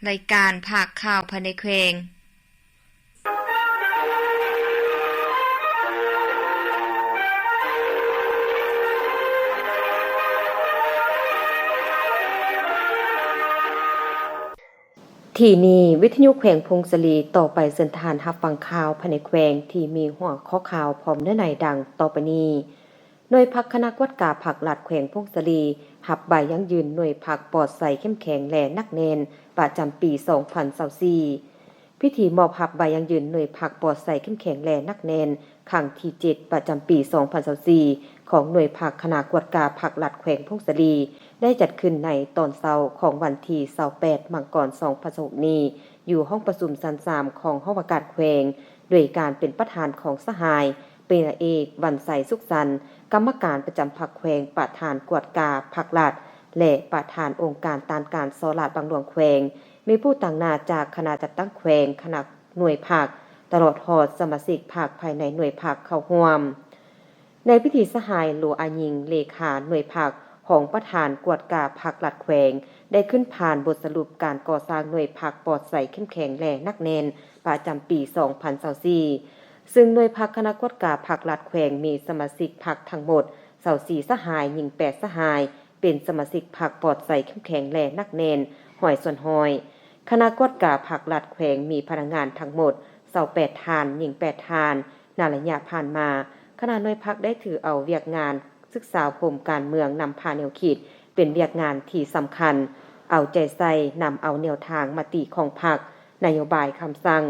ລາຍການພາກຂ່າວພາຍໃນແຂວງ. ທີ່ນີ້ ວິທະຍຸແຂວງຜົ້ງສາລີ, ຕໍ່ໄປເຊີນທ່ານຮັບຟັງຂ່າວພາຍໃນແຂວງທີ່ມີຫົວຂໍ້ຂ່າວພ້ອມເນື້ອໃນດັ່ງຕໍ່ໄປນີ້. ໜ່ວຍພັກຄະນະກວດກາພັກລັດແຂວງຜົ້ງສາລີ ຮັບໃບຢັ້ງຢືນໜ່ວຍພັກປອດໃສ ເຂັ້ມແຂງ ແລະ ໜັກແໜ້ນ ປະຈຳປີສອງພັນຊາວສີ່. ພິທີມອບຮັບໃບຢັ້ງຢືນໜ່ວຍພັກປອດໃສ ເຂັ້ມແຂງ ແລະ ໜັກແໜ້ນ ຄັ້ງທີເຈັດ ປະຈຳປີສອງພັນຊາວສີ່ ຂອງໜ່ວຍພັກຄະນະກວດກາພັກລັດແຂວງຜົ້ງສາລີ ໄດ້ຈັດຂຶ້ນໃນຕອນເຊົ້າຂອງວັນທີຊາວແປດ ມັງກອນ ສອງພັນຊາວຫົກນີ້ ຢູ່ຫ້ອງປະຊຸມຊັ້ນສາມຂອງຫ້ອງວ່າການແຂວງ ໂດຍການເປັນປະທານຂອງສະຫາຍ ປະລິນຍາເອກ ວັນໄຊ ສຸກສັນ ກຳມະການປະຈຳພັກແຂວງ, ປະທານກວດກາພັກລັດ ແລະ ປະທານອົງການຕ້ານການສໍ້ລາດບັງຫຼວງແຂວງ, ມີຜູ້ຕາງໜ້າຈາກຄະນະຈັດຕັ້ງແຂວງ, ຄະນະໜ່ວຍພັກ, ຕະຫຼອດຮອດສະມາຊິກພັກພາຍໃນໜ່ວຍພັກເຂົ້າຮ່ວມ. ໃນພິທີ ສະຫາຍ ໂລອາຍິງ ເລຂາໜ່ວຍພັກ, ຮອງປະທານກວດກາພັກລັດແຂວງ ໄດ້ຂຶ້ນຜ່ານບົດສະຫຼຸບການກໍ່ສ້າງໜ່ວຍພັກປອດໃສ ເຂັ້ມແຂງ ແລະ ໜັກແໜ້ນ ປະຈຳປີສອງພັນຊາວສີ່ ເຊິ່ງໜ່ວຍພັກຄະນະກວດກາພັກລັດແຂວງ ມີສະມາຊິກພັກທັງໝົດຊາວສີ່ສະຫາຍ, ຍິງແປດສະຫາຍ, ເປັນສະມາຊິກພັກປອດໃສ ເຂັ້ມແຂງ ແລະ ໜັກແໜ້ນຮ້ອຍສ່ວນຮ້ອຍ. ຄະນະກວດກາພັກລັດແຂວງ ມີພະນັກງານທັງໝົດຊາວແປດທ່ານ, ຍິງແປດທ່ານ. ໃນໄລຍະຜ່ານມາ, ຄະນະໜ່ວຍພັກໄດ້ຖືເອົາວຽກງານສຶກສາອົບຮົມການເມືອງນຳພາແນວຄິດ ເປັນວຽກງານທີ່ສຳຄັນ, ເອົາໃຈໃສ່ນຳເອົາແນວທາງມະຕິຂອງພັກ, ນະໂຍບາຍ, ຄຳສັ່ງ,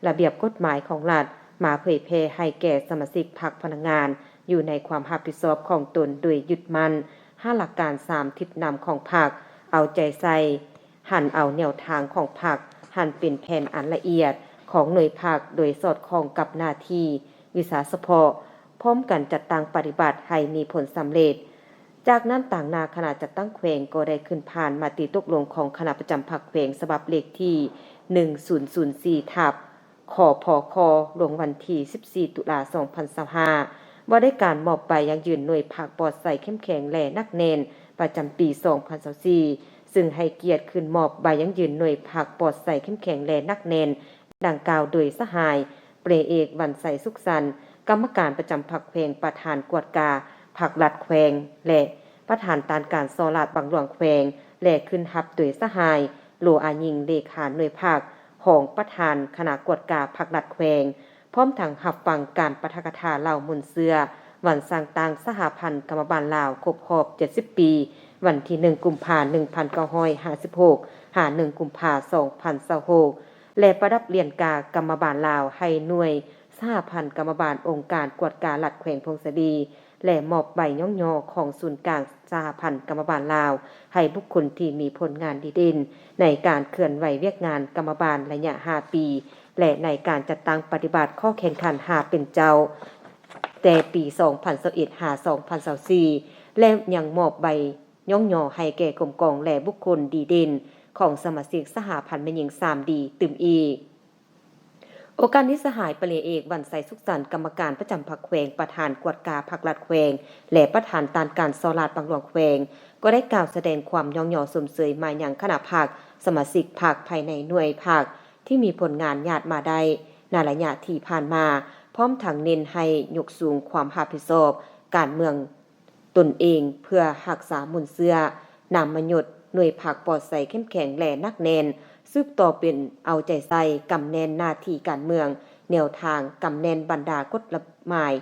ລະບຽບກົດໝາຍຂອງລັດ ມາເຜີຍແຜ່ໃຫ້ແກ່ສະມາຊິກພັກ, ພະນັກງານ ຢູ່ໃນຄວາມຮັບຜິດຊອບຂອງຕົນ ໂດຍຍຶດໝັ້ນຫ້າຫຼັກການ, ສາມທິດນຳຂອງພັກ, ເອົາໃຈໃສ່ຫັນເອົາແນວທາງຂອງພັກ ຫັນເປັນແຜນອັນລະອຽດຂອງໜ່ວຍພັກ ໂດຍສອດຄ່ອງກັບໜ້າທີ່, ວິຊາສະເພາະ, ພ້ອມກັນຈັດຕັ້ງປະຕິບັດໃຫ້ມີຜົນສຳເລັດ. ຈາກນັ້ນ, ຕາງໜ້າຄະນະຈັດຕັ້ງແຂວງກໍໄດ້ຂຶ້ນຜ່ານມະຕິຕົກລົງຂອງຄະນະປະຈຳພັກແຂວງ ສະບັບເລກທີໜຶ່ງສູນສູນສີ່ ທັບ ຄພຄ ລົງວັນທີສິບສີ່ ຕຸລາ ສອງພັນຊາວຫ້າ ວ່າດ້ວຍການມອບໃບຢັ້ງຢືນໜ່ວຍພັກປອດໃສ ເຂັ້ມແຂງ ແລະ ໜັກແໜ້ນ ປະຈຳປີສອງພັນຊາວສີ່ ຊຶ່ງໃຫ້ກຽດຂຶ້ນມອບໃບຢັ້ງຢືນໜ່ວຍພັກປອດໃສ ເຂັ້ມແຂງ ແລະ ໜັກແໜ້ນ ດັ່ງກ່າວໂດຍສະຫາຍ ເປເອກ ວັນໄຊ ສຸກສັນ ກຳມະການປະຈຳພັກແຂວງ, ປະທານກວດກາພັກລັດແຂວງ ແລະ ປະທານຕ້ານການສໍ້ລາດບັງຫຼວງແຂວງ ແລະ ຂຶ້ນຮັບໂດຍສະຫາຍ ໂລອາຍິງ ເລຂາໜ່ວຍພັກ, ຮອງປະທານຄະນະກວດກາພັກລັດແຂວງ, ພ້ອມທັງຮັບຟັງການປາຖະກະຖາເລົ່າມູນເຊື້ອ ວັນສ້າງຕັ້ງສະຫະພັນກຳມະບານລາວຄົບຮອບເຈັດສິບປີ ວັນທີໜຶ່ງ ກຸມພາ ໜຶ່ງພັນເກົ້າຮ້ອຍຫ້າສິບຫົກ ຫາ ໜຶ່ງ ກຸມພາ ສອງພັນຊາວຫົກ ແລະ ປະດັບຫຼຽນກາກຳມະບານລາວໃຫ້ໜ່ວຍສະຫະພັນກຳມະບານອົງການກວດກາລັດແຂວງຜົ້ງສາລີ ແລະ ມອບໃບຍ້ອງຍໍຂອງສູນກາງສະຫະພັນກຳມະບານລາວ ໃຫ້ບຸກຄົນທີ່ມີຜົນງານດີເດັ່ນໃນການເຄື່ອນໄຫວວຽກງານກຳມະບານໄລຍະຫ້າປີ ແລະ ໃນການຈັດຕັ້ງປະຕິບັດຂໍ້ແຂ່ງຂັນຫ້າເປັນເຈົ້າ ແຕ່ປີສອງພັນຊາວເອັດ ຫາ ສອງພັນຊາວສີ່ ແລະ ຍັງມອບໃບຍ້ອງຍໍໃຫ້ແກ່ກົມກອງ ແລະ ບຸກຄົນດີເດັ່ນຂອງສະມາຊິກສະຫະພັນແມ່ຍິງສາມດີ ຕື່ມອີກ. ໂອກາດນີ້ ສະຫາຍ ປະລິນຍາເອກ ວັນໄຊ ສຸກສັນ ກຳມະການປະຈຳພັກແຂວງ, ປະທານກວດກາພັກລັດແຂວງ ແລະ ປະທານຕ້ານການສໍ້ລາດບັງຫຼວງແຂວງ ກໍໄດ້ກ່າວສະແດງຄວາມຍ້ອງຍໍຊົມເຊີຍມາຍັງຄະນະພັກ, ສະມາຊິກພັກພາຍໃນໜ່ວຍພັກ ທີ່ມີຜົນງານຍາດມາໄດ້ໃນໄລຍະທີ່ຜ່ານມາ, ພ້ອມທັງເນັ້ນໃຫ້ຍົກສູງຄວາມຮັບຜິດຊອບການເມືອງຕົນເອງ ເພື່ອຮັກສາມູນເຊື້ອ, ນາມມະຍົດໜ່ວຍພັກປອດໃສ ເຂັ້ມແຂງ ແລະ ໜັກແໜ້ນ, ສືບຕໍ່ເປັນເອົາໃຈໃສ່, ກຳແໜ້ນໜ້າທີ່ການເມືອງ, ແນວທາງ, ກຳແໜ້ນບັນດາກົດລະໝາຍ,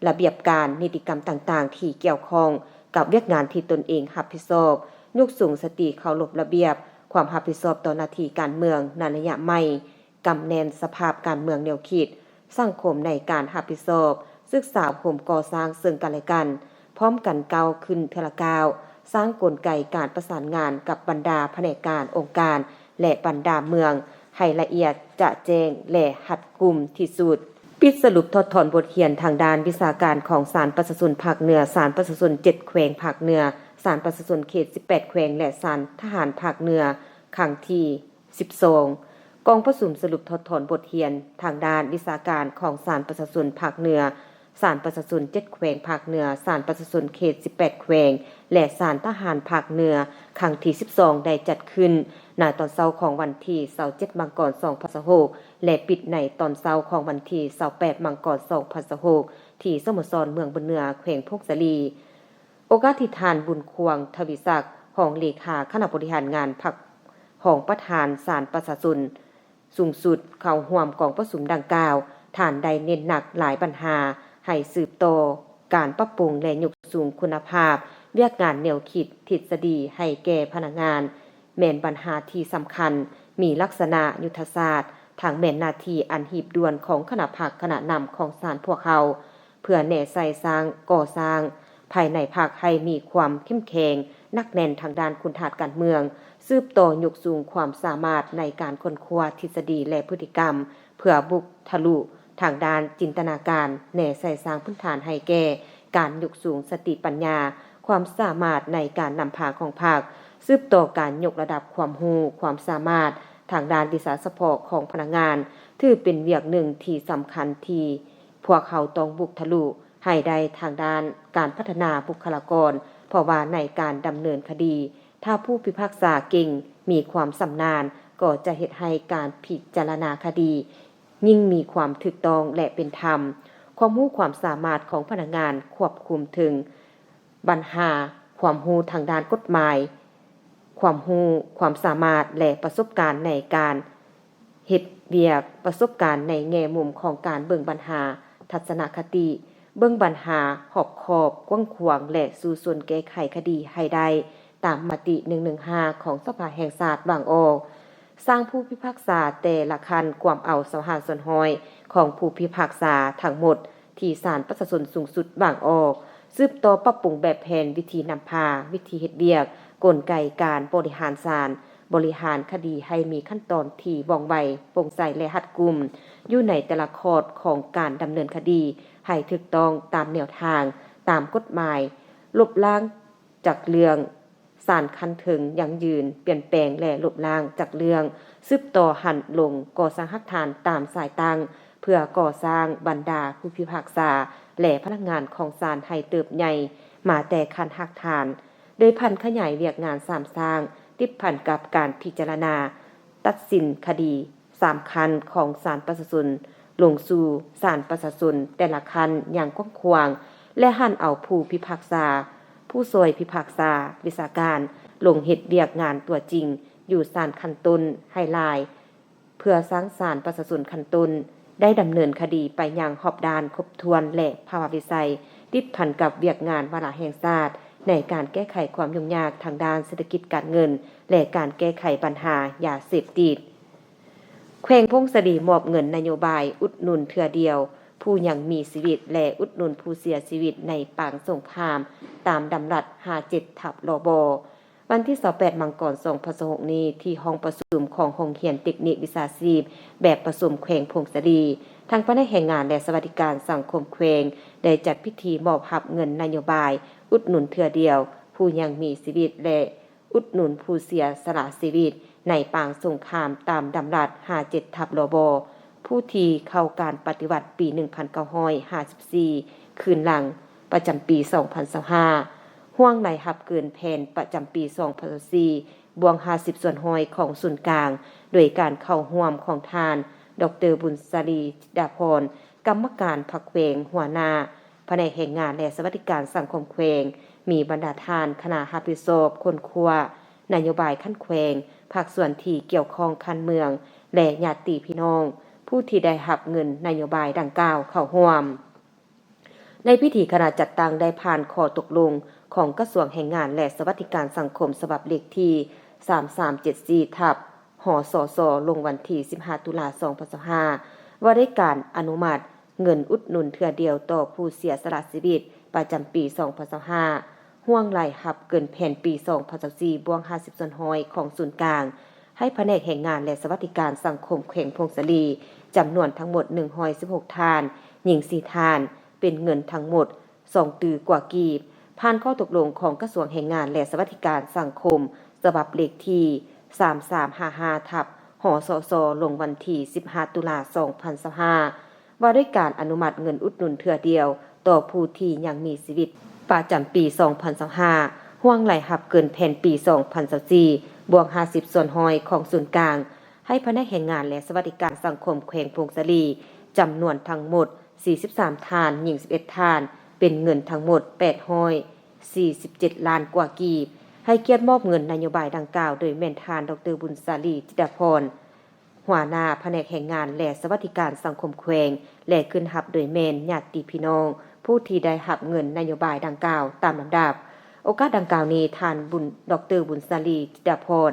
ລະບຽບການ, ນິຕິກຳຕ່າງໆ ທີ່ກ່ຽວຂ້ອງກັບວຽກງານທີ່ຕົນເອງຮັບຜິດຊອບ, ຍົກສູງສະຕິເຄົາລົບລະບຽບຄວາມຮັບຜິດຊອບຕໍ່ໜ້າທີ່ການເມືອງໃນໄລຍະໃໝ່, ກຳແໜ້ນສະພາບການເມືອງແນວຄິດສັງຄົມໃນການຮັບຜິດຊອບ, ສຶກສາອົບຮົມກໍ່ສ້າງເຊິ່ງກັນແລະກັນ, ພ້ອມກັນກ້າວຂຶ້ນເທື່ອລະກ້າວ, ສ້າງກົນໄກການປະສານງານກັບບັນດາພະແນກການ, ອົງການ ແລະ ບັນດາເມືອງ ໃຫ້ລະອຽດຈະແຈ້ງ ແລະ ຮັດກຸມທີ່ສຸດ. ປິດສະຫຼຸບຖອດຖອນບົດຮຽນທາງດ້ານວິຊາການຂອງສານປະຊາຊົນພາກເໜືອ, ສານປະຊາຊົນເຈັດແຂວງພາກເໜືອ, ສານປະຊາຊົນເຂດສິບແປດແຂວງ ແລະ ສານທະຫານພາກເໜືອ ຄັ້ງທີສິບສອງ. ກອງປະຊຸມສະຫຼຸບຖອດຖອນບົດຮຽນທາງດ້ານວິຊາການຂອງສານປະຊາຊົນພາກເໜືອ, ສານປະຊາຊົນເຈັດແຂວງພາກເໜືອ, ສານປະຊາຊົນເຂດສິບແປດແຂວງ ແລະ ສານທະຫານພາກເໜືອ ຄັ້ງທີສິບສອງ ໄດ້ຈັດຂຶ້ນ ໃນຕອນເຊົ້າຂອງວັນທີຊາວເຈັດ ມັງກອນ ສອງພັນຊາວຫົກ ແລະ ປິດໃນຕອນເຊົ້າຂອງວັນທີຊາວແປດ ມັງກອນ ສອງພັນຊາວຫົກ ທີ່ສະໂມສອນເມືອງບຸນເໜືອ ແຂວງຜົ້ງສາລີ. ໂອກາດທີ່ທ່ານ ບຸນຄວາງ ທະວີສັກ ຮອງເລຂາຄະນະບໍລິຫານງານພັກ, ຮອງປະທານສານປະຊາຊົນສູງສຸດ ເຂົ້າຮ່ວມກອງປະຊຸມດັ່ງກ່າວ, ທ່ານໄດ້ເນັ້ນໜັກຫຼາຍບັນຫາໃຫ້ສືບຕໍ່ການປັບປຸງ ແລະ ຍົກສູງຄຸນນະພາບວຽກງານແນວຄິດທິດສະດີໃຫ້ແກ່ພະນັກງານ ແມ່ນບັນຫາທີ່ສຳຄັນ, ມີລັກສະນະຍຸດທະສາດ, ທັງແມ່ນໜ້າທີ່ອັນຮີບດ່ວນຂອງຄະນະພັກ, ຄະນະນຳຂອງສານພວກເຮົາ ເພື່ອແນໃສ່ສ້າງ, ກໍ່ສ້າງພາຍໃນພັກໃຫ້ມີຄວາມເຂັ້ມແຂງ, ໜັກແໜ້ນທາງດ້ານຄຸນທາດການເມືອງ, ສືບຕໍ່ຍົກສູງຄວາມສາມາດໃນການຄົ້ນຄວ້າທິດສະດີ ແລະ ພຶດຕິກຳ ເພື່ອບຸກທະລຸທາງດ້ານຈິນຕະນາການ, ແນໃສ່ສ້າງພື້ນຖານໃຫ້ແກ່ການຍົກສູງສະຕິປັນຍາ, ຄວາມສາມາດໃນການນຳພາຂອງພັກ, ສືບຕໍ່ການຍົກລະດັບຄວາມຮູ້, ຄວາມສາມາດທາງດ້ານວິຊາສະເພາະຂອງພະນັກງານ, ຖືເປັນວຽກໜຶ່ງທີ່ສຳຄັນທີ່ພວກເຮົາຕ້ອງບຸກທະລຸໃຫ້ໄດ້ທາງດ້ານການພັດທະນາບຸກຄະລາກອນ, ເພາະວ່າໃນການດຳເນີນຄະດີ, ຖ້າຜູ້ພິພາກສາເກັ່ງ, ມີຄວາມຊຳນານ, ກໍຈະເຮັດໃຫ້ການພິຈາລະນາຄະດີ ຍິ່ງມີຄວາມຖືກຕ້ອງ ແລະ ເປັນທຳ. ຄວາມຮູ້ຄວາມສາມາດຂອງພະນັກງານຄວບຄຸມເຖິງບັນຫາ, ຄວາມຮູ້ທາງດ້ານກົດໝາຍ, ຄວາມຮູ້ຄວາມສາມາດ ແລະ ປະສົບການໃນການເຮັດວຽກ, ປະສົບການໃນແງ່ມຸມຂອງການເບິ່ງບັນຫາ, ທັດສະນະຄະຕິເບິ່ງບັນຫາຮອບຂອບ, ກວ້າງຂວາງ ແລະ ສູ້ຊົນແກ້ໄຂຄະດີໃຫ້ໄດ້ ຕາມມະຕິ ໜຶ່ງໜຶ່ງຫ້າ ຂອງສະພາແຫ່ງຊາດວາງອອກ. ສ້າງຜູ້ພິພາກສາແຕ່ລະຂັ້ນກວມເອົາຊາວຫ້າສ່ວນຮ້ອຍຂອງຜູ້ພິພາກສາທັງໝົດທີ່ສານປະຊາຊົນສູງສຸດວາງອອກ, ສືບຕໍ່ປັບປຸງແບບແຜນ, ວິທີນຳພາ, ວິທີເຮັດວຽກ, ກົນໄກການບໍລິຫານສານ, ບໍລິຫານຄະດີໃຫ້ມີຂັ້ນຕອນທີ່ວ່ອງໄວ, ໂປ່ງໃສ ແລະ ຮັດກຸມ, ຢູ່ໃນແຕ່ລະຂອດຂອງການດຳເນີນຄະດີໃຫ້ຖືກຕ້ອງຕາມແນວທາງ, ຕາມກົດໝາຍ, ລົບລ້າງ ຈັກເລື່ອງ, ສານຂັ້ນເທິງຢັ້ງຢືນ, ປ່ຽນແປງ ແລະ ລົບລ້າງຈັກເລື່ອງ, ສືບຕໍ່ຫັນລົງກໍ່ສ້າງຮາກຖານຕາມສາຍຕັ້ງ ເພື່ອກໍ່ສ້າງບັນດາຜູ້ພິພາກສາ ແລະ ພະນັກງານຂອງສານໃຫ້ເຕີບໃຫຍ່ມາແຕ່ຂັ້ນຮາກຖານ, ໂດຍຜັນຂະຫຍາຍວຽກງານສາມສ້າງ ຕິດພັນກັບການພິຈາລະນາ ຕັດສິນຄະດີສາມຂັ້ນຂອງສານປະຊາຊົນ ລົງສູ່ສານປະຊາຊົນແຕ່ລະຂັ້ນຢ່າງກວ້າງຂວາງ ແລະ ຫັນເອົາຜູ້ພິພາກສາ, ຜູ້ຊ່ວຍພິພາກສາ, ວິຊາການ ລົງເຮັດວຽກງານຕົວຈິງຢູ່ສານຂັ້ນຕົ້ນໃຫ້ຫຼາຍ, ເພື່ອສ້າງສານປະຊາຊົນຂັ້ນຕົ້ນໄດ້ດຳເນີນຄະດີໄປຢ່າງຮອບດ້ານ, ຄົບຖ້ວນ ແລະ ພາວະວິໄສ, ຕິດພັນກັບວຽກງານວາລະແຫ່ງຊາດ ໃນການແກ້ໄຂຄວາມຫຍຸ້ງຍາກທາງດ້ານເສດຖະກິດການເງິນ ແລະ ການແກ້ໄຂບັນຫາຢາເສບຕິດ. ແຂວງຜົ້ງສາລີມອບເງິນນະໂຍບາຍອຸດໜູນເທື່ອດຽວຜູ້ຍັງມີຊີວິດ ແລະ ອຸດໜູນຜູ້ເສຍຊີວິດໃນປາງສົງຄາມ ຕາມດຳລັດ ຫ້າເຈັດ ທັບ ລບ. ວັນທີຊາວແປດ ມັງກອນ ສອງພັນຊາວຫົກນີ້ ທີ່ຫ້ອງປະຊຸມຂອງໂຮງຮຽນເຕັກນິກວິຊາຊີບແບບປະສົມແຂວງຜົ້ງສາລີ, ທາງພະແນກແຮງງານ ແລະ ສະຫວັດດີການສັງຄົມແຂວງ ໄດ້ຈັດພິທີມອບຮັບເງິນນະໂຍບາຍອຸດໜູນເທື່ອດຽວຜູ້ຍັງມີຊີວິດ ແລະ ອຸດໜູນຜູ້ເສຍສະຫຼະຊີວິດໃນປາງສົງຄາມຕາມດຳລັດ ຫ້າເຈັດ ທັບ ລບ ຜູ້ທີ່ເຂົ້າການປະຕິວັດປີ ໜຶ່ງພັນເກົ້າຮ້ອຍຫ້າສິບສີ່ ຄືນຫຼັງ ປະຈຳປີ ສອງພັນຊາວຫ້າ ຮ່ວງລາຍຮັບເກີນແຜນປະຈຳປີ ສອງພັນຊາວສີ່ ບວກ ຫ້າສິບສ່ວນຮ້ອຍຂອງສູນກາງ ໂດຍການເຂົ້າຮ່ວມຂອງທ່ານ ດອກເຕີ ບຸນສາລີ ຈິດດາພອນ ກຳມະການພັກແຂວງ, ຫົວໜ້າພະແນກແຮງງານ ແລະ ສະຫວັດດີການສັງຄົມແຂວງ, ມີບັນດາທ່ານຄະນະຮັບຜິດຊອບຄົ້ນຄວ້ານະໂຍບາຍຂັ້ນແຂວງ, ພາກສ່ວນທີ່ກ່ຽວຂ້ອງຂັ້ນເມືອງ ແລະ ຍາດຕິພີ່ນ້ອງຜູ້ທີ່ໄດ້ຮັບເງິນນະໂຍບາຍດັ່ງກ່າວເຂົ້າຮ່ວມ. ໃນພິທີ, ຄະນະຈັດຕັ້ງໄດ້ຜ່ານຂໍ້ຕົກລົງຂອງກະຊວງແຮງງານ ແລະ ສະຫວັດດີການສັງຄົມ ສະບັບເລກທີ ສາມສາມເຈັດສີ່ ທັບ ຫສສ ລົງວັນທີ ສິບຫ້າ ຕຸລາ ສອງພັນຊາວຫ້າ ວ່າດ້ວຍການອະນຸມັດເງິນອຸດໜູນເທື່ອດຽວຕໍ່ຜູ້ເສຍສະຫຼະຊີວິດປະຈຳປີ ສອງພັນຊາວຫ້າ ຮ່ວງລາຍຮັບເກີນແຜນປີ ສອງພັນຊາວສີ່ ບວກ ຫ້າສິບສ່ວນຮ້ອຍຂອງສູນກາງ ໃຫ້ພະແນກແຮງງານ ແລະ ສະຫວັດດີການສັງຄົມແຂວງຜົ້ງສາລີ ຈຳນວນທັງໝົດ ໜຶ່ງຮ້ອຍສິບຫົກທ່ານ, ຍິງ ສີ່ທ່ານ, ເປັນເງິນທັງໝົດ ສອງຕື້ກວ່າກີບ. ຜ່ານຂໍ້ຕົກລົງຂອງກະຊວງແຮງງານ ແລະ ສະຫວັດດີການສັງຄົມ ສະບັບເລກທີ ສາມສາມຫ້າຫ້າ ທັບ ຫສສ ລົງວັນທີ ສິບຫ້າ ຕຸລາ ສອງພັນຊາວຫ້າ ວ່າດ້ວຍການອະນຸມັດເງິນອຸດໜູນເທື່ອດຽວຕໍ່ຜູ້ທີ່ຍັງມີຊີວິດປະຈຳປີ ສອງພັນຊາວຫ້າ ຮ່ວງລາຍຮັບເກີນແຜນປີ ສອງພັນຊາວສີ່ ບວກຫ້າສິບສ່ວນຮ້ອຍຂອງສູນກາງ ໃຫ້ພະແນກແຮງງານ ແລະ ສະຫວັດດີການສັງຄົມແຂວງຜົ້ງສາລີ ຈຳນວນທັງໝົດສີ່ສິບສາມທ່ານ, ຍິງສິບເອັດທ່ານ, ເປັນເງິນທັງໝົດແປດຮ້ອຍສີ່ສິບເຈັດລ້ານກວ່າກີບ. ໃຫ້ກຽດມອບເງິນນະໂຍບາຍດັ່ງກ່າວ ໂດຍແມ່ນທ່ານ ດອກເຕີ ບຸນສາລີ ຈິດດາພອນ ຫົວໜ້າພະແນກແຮງງານ ແລະ ສະຫວັດດີການສັງຄົມແຂວງ ແລະ ຂຶ້ນຮັບໂດຍແມ່ນຍາດຕິພີ່ນ້ອງຜູ້ທີ່ໄດ້ຮັບເງິນນະໂຍບາຍດັ່ງກ່າວຕາມລຳດັບ. ໂອກາດດັ່ງກ່າວນີ້, ທ່ານບຸນ ດອກເຕີ ບຸນສາລີ ຈິດດາພອນ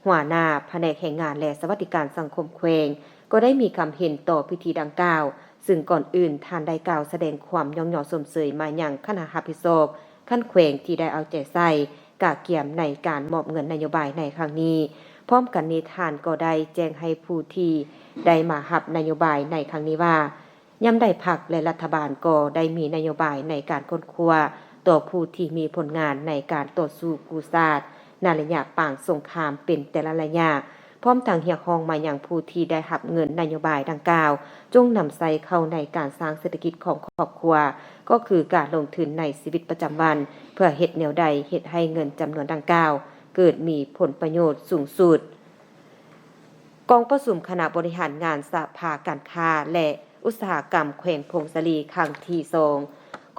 ຫົວໜ້າພະແນກແຮງງານ ແລະ ສະຫວັດດີການສັງຄົມແຂວງ ກໍໄດ້ມີຄຳເຫັນຕໍ່ພິທີດັ່ງກ່າວ, ຊຶ່ງກ່ອນອື່ນທ່ານໄດ້ກ່າວສະແດງຄວາມຍ້ອງຍໍຊົມເຊີຍມາຍັງຄະນະຮັບຜິດຊອບຂັ້ນແຂວງທີ່ໄດ້ເອົາໃຈໃສ່ກະກຽມໃນການມອບເງິນນະໂຍບາຍໃນຄັ້ງນີ້. ພ້ອມກັນນີ້, ທ່ານກໍໄດ້ແຈ້ງໃຫ້ຜູ້ທີ່ໄດ້ມາຮັບນະໂຍບາຍໃນຄັ້ງນີ້ວ່າ, ຍາມໃດພັກ ແລະ ລັດຖະບານກໍໄດ້ມີນະໂຍບາຍໃນການຄົ້ນຄວ້າຕໍ່ຜູ້ທີ່ມີຜົນງານໃນການຕໍ່ສູ້ກູ້ຊາດໃນໄລຍະປາງສົງຄາມເປັນແຕ່ລະໄລຍະ, ພ້ອມທັງຮຽກຮ້ອງມາຍັງຜູ້ທີ່ໄດ້ຮັບເງິນນະໂຍບາຍດັ່ງກ່າວ ຈົ່ງນຳໃຊ້ເຂົ້າໃນການສ້າງເສດຖະກິດຂອງຄອບຄົວ, ກໍຄືການລົງທຶນໃນຊີວິດປະຈຳວັນ ເພື່ອເຮັດແນວໃດເຮັດໃຫ້ເງິນຈຳນວນດັ່ງກ່າວເກີດມີຜົນປະໂຫຍດສູງສຸດ. ກອງປະຊຸມຄະນະບໍລິຫານງານສະພາການຄ້າ ແລະ ອຸດສາຫະກຳແຂວງຜົ້ງສາລີ ຄັ້ງທີສອງ.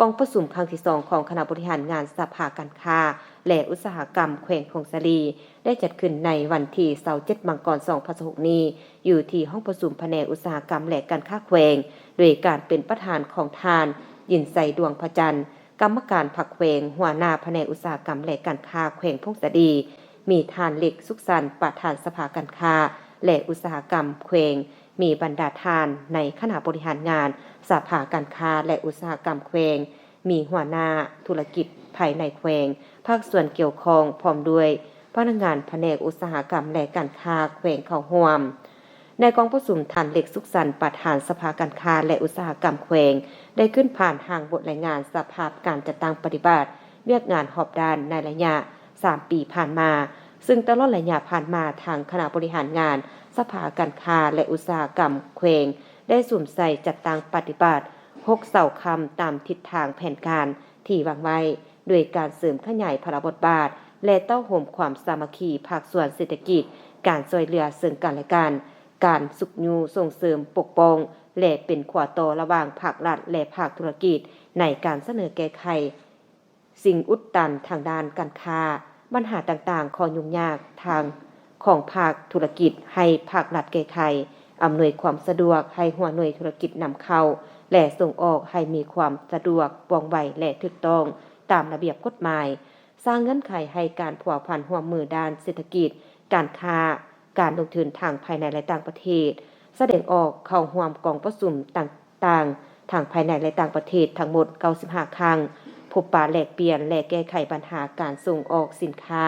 ກອງປະຊຸມຄັ້ງທີສອງຂອງຄະນະບໍລິຫານງານສະພາການຄ້າ ແລະ ອຸດສາຫະກຳແຂວງຜົ້ງສາລີ ໄດ້ຈັດຂຶ້ນໃນວັນທີຊາວເຈັດ ມັງກອນ ສອງພັນຊາວຫົກນີ້ ຢູ່ທີ່ຫ້ອງປະຊຸມພະແນກອຸດສາຫະກຳ ແລະ ການຄ້າແຂວງ ໂດຍການເປັນປະທານຂອງທ່ານ ຍິນໄຊ ດວງພະຈັນ ກຳມະການພັກແຂວງ, ຫົວໜ້າພະແນກອຸດສາຫະກຳ ແລະ ການຄ້າແຂວງຜົ້ງສາລີ, ມີທ່ານ ເລັກ ສຸກສັນ ປະທານສະພາການຄ້າ ແລະ ອຸດສາຫະກຳແຂວງ, ມີບັນດາທ່ານໃນຄະນະບໍລິຫານງານສະພາການຄ້າ ແລະ ອຸດສາຫະກຳແຂວງ, ມີຫົວໜ້າທຸລະກິດພາຍໃນແຂວງ, ພາກສ່ວນກ່ຽວຂ້ອງ ພ້ອມດ້ວຍພະນັກງານພະແນກອຸດສາຫະກຳ ແລະ ການຄ້າແຂວງເຂົ້າຮ່ວມ. ໃນກອງປະຊຸມ, ທ່ານ ເລັກ ສຸກສັນ ປະທານສະພາການຄ້າ ແລະ ອຸດສາຫະກຳແຂວງ ໄດ້ຂຶ້ນຜ່ານຮ່າງບົດລາຍງານສະພາບການຈັດຕັ້ງປະຕິບັດວຽກງານຮອບດ້ານໃນໄລຍະສາມປີຜ່ານມາ, ຊຶ່ງຕະຫຼອດໄລຍະຜ່ານມາ, ທາງຄະນະບໍລິຫານງານສະພາການຄ້າ ແລະ ອຸດສາຫະກຳແຂວງ ໄດ້ສຸມໃສ່ຈັດຕັ້ງປະຕິບັດຫົກເສົາຄ້ຳຕາມທິດທາງແຜນການທີ່ວາງໄວ້. ໂດຍການເສີມຂະຫຍາຍພາລະບົດບາດ ແລະ ເຕົ້າໂຮມຄວາມສາມັກຄີພາກສ່ວນເສດຖະກິດ, ການຊ່ວຍເຫຼືອເຊິ່ງກັນ ແລະ ກັນ, ການຊຸກຍູ້ສົ່ງເສີມປົກປ້ອງ ແລະ ເປັນຂົວຕໍ່ລະຫວ່າງພາກລັດ ແລະ ພາກທຸລະກິດ ໃນການສະເໜີແກ້ໄຂສິ່ງອຸດຕັນທາງດ້ານການຄ້າ, ບັນຫາຕ່າງໆ, ຂໍ້ຫຍຸ້ງຍາກທາງຂອງພາກທຸລະກິດໃຫ້ພາກລັດແກ້ໄຂ, ອຳນວຍຄວາມສະດວກໃຫ້ຫົວໜ່ວຍທຸລະກິດນຳເຂົ້າ ແລະ ສົ່ງອອກໃຫ້ມີຄວາມສະດວກ, ວ່ອງໄວ ແລະ ຖືກຕ້ອງຕາມລະບຽບກົດໝາຍ. ສ້າງເງື່ອນໄຂໃຫ້ການພົວພັນຮ່ວມມືດ້ານເສດຖະກິດ, ການຄ້າ, ການລົງທຶນທັງພາຍໃນ ແລະ ຕ່າງປະເທດ, ສະແດງອອກເຂົ້າຮ່ວມກອງປະຊຸມຕ່າງໆ ທັງພາຍໃນ ແລະ ຕ່າງປະເທດ ທັງໝົດເກົ້າສິບຫ້າຄັ້ງ, ພົບປະແລກປ່ຽນ ແລະ ແກ້ໄຂບັນຫາການສົ່ງອອກສິນຄ້າ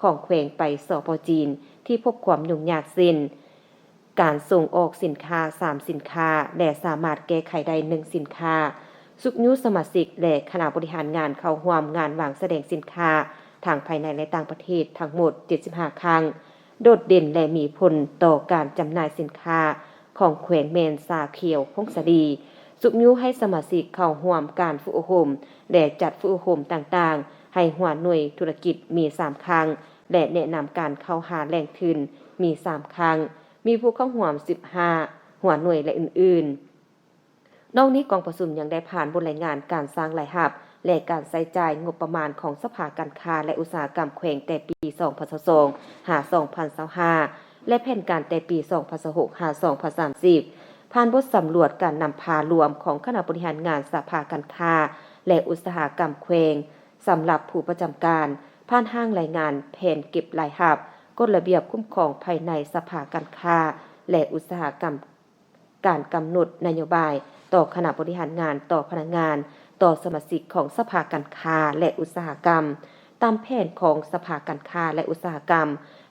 ຂອງແຂວງໄປ ສປ ຈີນ ທີ່ພົບຄວາມຫຍຸ້ງຍາກ ເຊັ່ນ ການສົ່ງອອກສິນຄ້າສາມສິນຄ້າ ແລະ ສາມາດແກ້ໄຂໄດ້ໜຶ່ງສິນຄ້າ, ຊຸກຍູ້ສະມາຊິກ ແລະ ຄະນະບໍລິຫານງານເຂົ້າຮ່ວມງານວາງສະແດງສິນຄ້າ ທັງພາຍໃນ ແລະ ຕ່າງປະເທດ ທັງໝົດເຈັດສິບຫ້າຄັ້ງ. ໂດດເດັ່ນ ແລະ ມີຜົນຕໍ່ການຈຳໜ່າຍສິນຄ້າຂອງແຂວງແມ່ນຊາຂຽວຜົ້ງສາລີ, ຊຸກຍູ້ໃຫ້ສະມາຊິກເຂົ້າຮ່ວມການຝຶກອົບຮົມ ແລະ ຈັດຝຶກອົບຮົມຕ່າງໆ ໃຫ້ຫົວໜ່ວຍທຸລະກິດມີສາມຄັ້ງ ແລະ ແນະນຳການເຂົ້າຫາແຫຼ່ງທຶນມີສາມຄັ້ງ, ມີຜູ້ເຂົ້າຮ່ວມສິບຫ້າຫົວໜ່ວຍ ແລະ ອື່ນໆ. ນອກນີ້, ກອງປະຊຸມຍັງໄດ້ຜ່ານບົດລາຍງານການສ້າງລາຍຮັບ ແລະ ການໃຊ້ຈ່າຍງົບປະມານຂອງສະພາການຄ້າ ແລະ ອຸດສາຫະກຳແຂວງແຕ່ປີສອງພັນຊາວສອງຫາສອງພັນຊາວຫ້າ ແລະ ແຜນການແຕ່ປີສອງພັນຊາວຫົກຫາສອງພັນສາມສິບ, ຜ່ານບົດສຳຫຼວດການນຳພາລວມຂອງຄະນະບໍລິຫານງານສະພາການຄ້າ ແລະ ອຸດສາຫະກຳແຂວງ ສຳລັບຜູ້ປະຈຳການ, ຜ່ານຮ່າງລາຍງານແຜນເກັບລາຍຮັບ, ກົດລະບຽບຄຸ້ມຄອງພາຍໃນສະພາການຄ້າ ແລະ ອຸດສາຫະກຳ, ການກຳນົດນະໂຍບາຍຕໍ່ຄະນະບໍລິຫານງານ, ຕໍ່ພະນັກງານ, ຕໍ່ສະມາຊິກຂອງສະພາການຄ້າ ແລະ ອຸດສາຫະກຳ, ຕາມແຜນຂອງສະພາການຄ້າ ແລະ ອຸດສາຫະກຳ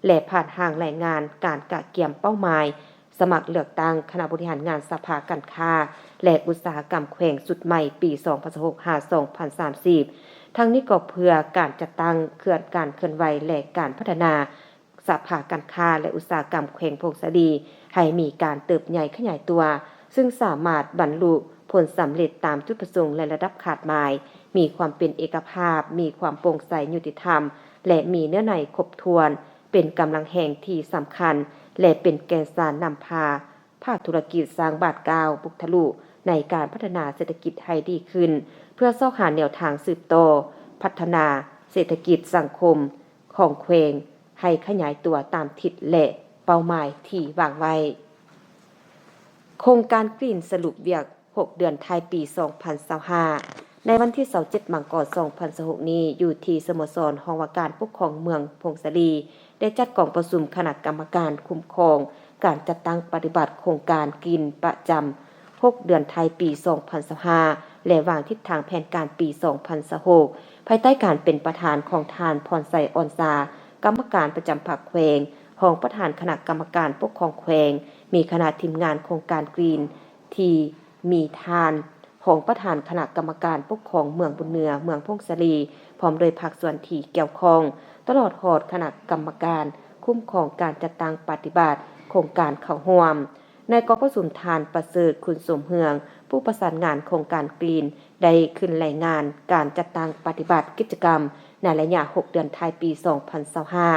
ແລະ ຜ່ານຮ່າງລາຍງານການກະກຽມເປົ້າໝາຍ ສະໝັກເລືອກຕັ້ງຄະນະບໍລິຫານງານສະພາການຄ້າ ແລະ ອຸດສາຫະກຳແຂວງຊຸດໃໝ່ປີສອງພັນຊາວຫົກຫາສອງພັນສາມສິບ. ທັງນີ້ກໍເພື່ອການຈັດຕັ້ງເຄື່ອນ ການເຄື່ອນໄຫວ ແລະ ການພັດທະນາສະພາການຄ້າ ແລະ ອຸດສາຫະກຳແຂວງຜົ້ງສາລີ ໃຫ້ມີການເຕີບໃຫຍ່ຂະຫຍາຍຕົວ, ຊຶ່ງສາມາດບັນລຸຜົນສຳເລັດຕາມຈຸດປະສົງ ແລະ ລະດັບຄາດໝາຍ, ມີຄວາມເປັນເອກະພາບ, ມີຄວາມໂປ່ງໃສ, ຍຸຕິທຳ ແລະ ມີເນື້ອໃນຄົບຖ້ວນ. ເປັນກຳລັງແຮງທີ່ສຳຄັນ ແລະ ເປັນແກ່ນສານນຳພາພາກທຸລະກິດສ້າງບາດກ້າວບຸກທະລຸໃນການພັດທະນາເສດຖະກິດໃຫ້ດີຂຶ້ນ ເພື່ອຊອກຫາແນວທາງສືບຕໍ່ພັດທະນາເສດຖະກິດສັງຄົມຂອງແຂວງໃຫ້ຂະຫຍາຍຕົວຕາມທິດ ແລະ ເປົ້າໝາຍທີ່ວາງໄວ້. ໂຄງການ Green ສະຫຼຸບວຽກ ຫົກເດືອນທ້າຍປີສອງພັນຊາວຫ້າ ໃນວັນທີຊາວເຈັດ ມັງກອນ ສອງພັນຊາວຫົກນີ້ ຢູ່ທີ່ສະໂມສອນຫ້ອງວ່າການປົກຄອງເມືອງຜົ້ງສາລີ ໄດ້ຈັດກອງປະຊຸມຄະນະກຳມະການຄຸ້ມຄອງການຈັດຕັ້ງປະຕິບັດໂຄງການ Green ປະຈຳຫົກເດືອນທ້າຍປີສອງພັນຊາວຫ້າ ແລະ ວາງທິດທາງແຜນການປີສອງພັນຊາວຫົກ ພາຍໃຕ້ການເປັນປະທານຂອງທ່ານ ພອນໄຊ ອອນຊາ ກຳມະການປະຈຳພັກແຂວງ, ຮອງປະທານຄະນະກຳມະການປົກຄອງແຂວງ, ມີຄະນະທີມງານໂຄງການ Green ທີ່ມີທ່ານຮອງປະທານຄະນະກຳມະການປົກຄອງເມືອງບຸນເໜືອ, ເມືອງຜົ້ງສາລີ ພ້ອມດ້ວຍພາກສ່ວນທີ່ກ່ຽວຂ້ອງ, ຕະຫຼອດຮອດຄະນະກຳມະການຄຸ້ມຄອງການຈັດຕັ້ງປະຕິບັດໂຄງການເຂົ້າຮ່ວມ. ໃນກອງປະຊຸມ, ທ່ານ ປະເສີດ ຄຸນສົມເຮືອງ ຜູ້ປະສານງານໂຄງການ Green ໄດ້ຂຶ້ນລາຍງານການຈັດຕັ້ງປະຕິບັດກິດຈະກຳໃນໄລຍະຫົກເດືອນທ້າຍປີສອງພັນຊາວຫ້າ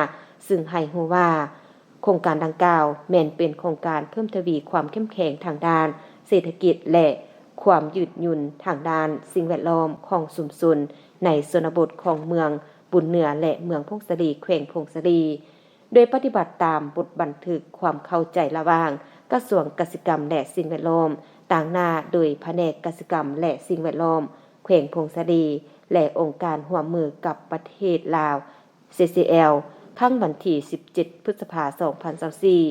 ຊຶ່ງໃຫ້ຮູ້ວ່າ ໂຄງການດັ່ງກ່າວແມ່ນເປັນໂຄງການເພີ່ມທະວີຄວາມເຂັ້ມແຂງທາງດ້ານເສດຖະກິດ ແລະ ຄວາມຍືດຫຍຸ່ນທາງດ້ານສິ່ງແວດລ້ອມຂອງຊຸມຊົນໃນຊົນນະບົດຂອງເມືອງບຸນເໜືອ ແລະ ເມືອງຜົ້ງສາລີ ແຂວງຜົ້ງສາລີ, ໂດຍປະຕິບັດຕາມບົດບັນທຶກຄວາມເຂົ້າໃຈລະຫວ່າງກະຊວງກະສິກຳ ແລະ ສິ່ງແວດລ້ອມ, ຕາງໜ້າໂດຍພະແນກກະສິກຳ ແລະ ສິ່ງແວດລ້ອມ ແຂວງຜົ້ງສາລີ ແລະ ອົງການຮ່ວມມືກັບປະເທດລາວ CCL ຄັ້ງວັນທີສິບເຈັດ ພຶດສະພາ ສອງພັນຊາວສີ່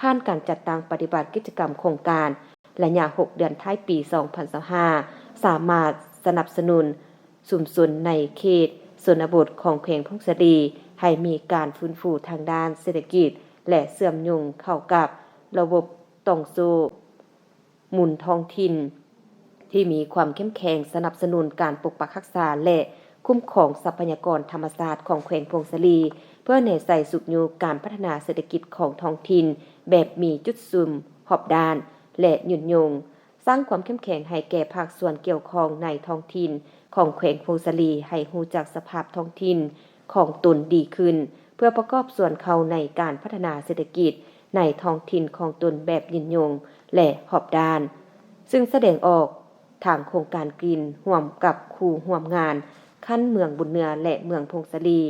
ຜ່ານການຈັດຕັ້ງປະຕິບັດກິດຈະກຳໂຄງການໄລຍະຫົກເດືອນທ້າຍປີສອງພັນຊາວຫ້າ ສາມາດສະໜັບສະໜູນຊຸມຊົນໃນເຂດຊົນນະບົດຂອງແຂວງຜົ້ງສາລີ ໃຫ້ມີການຟື້ນຟູທາງດ້ານເສດຖະກິດ ແລະ ເຊື່ອມໂຍງເຂົ້າກັບລະບົບຕ່ອງໂສ້ ມູນທ້ອງຖິ່ນທີ່ມີຄວາມເຂັ້ມແຂງ, ສະໜັບສະໜູນການປົກປັກຮັກສາ ແລະ ຄຸ້ມຄອງຊັບພະຍາກອນທຳມະຊາດຂອງແຂວງຜົ້ງສາລີ ເພື່ອແນໃສ່ຊຸກຍູ້ການພັດທະນາເສດຖະກິດຂອງທ້ອງຖິ່ນແບບມີຈຸດສຸມຮອບດ້ານ ແລະ ຍືນຍົງ, ສ້າງຄວາມເຂັ້ມແຂງໃຫ້ແກ່ພາກສ່ວນກ່ຽວຂ້ອງໃນທ້ອງຖິ່ນຂອງແຂວງຜົ້ງສາລີ ໃຫ້ຮູ້ຈັກສະພາບທ້ອງຖິ່ນຂອງຕົນດີຂຶ້ນ ເພື່ອປະກອບສ່ວນເຂົ້າໃນການພັດທະນາເສດຖະກິດໃນທ້ອງຖິ່ນຂອງຕົນແບບຍືນຍົງ ແລະ ຮອບດ້ານ, ຊຶ່ງສະແດງອອກທາງໂຄງການ Green ຮ່ວມກັບຄູ່ຮ່ວມງານຂັ້ນເມືອງບຸນເໜືອ ແລະ ເມືອງຜົ້ງສາລີ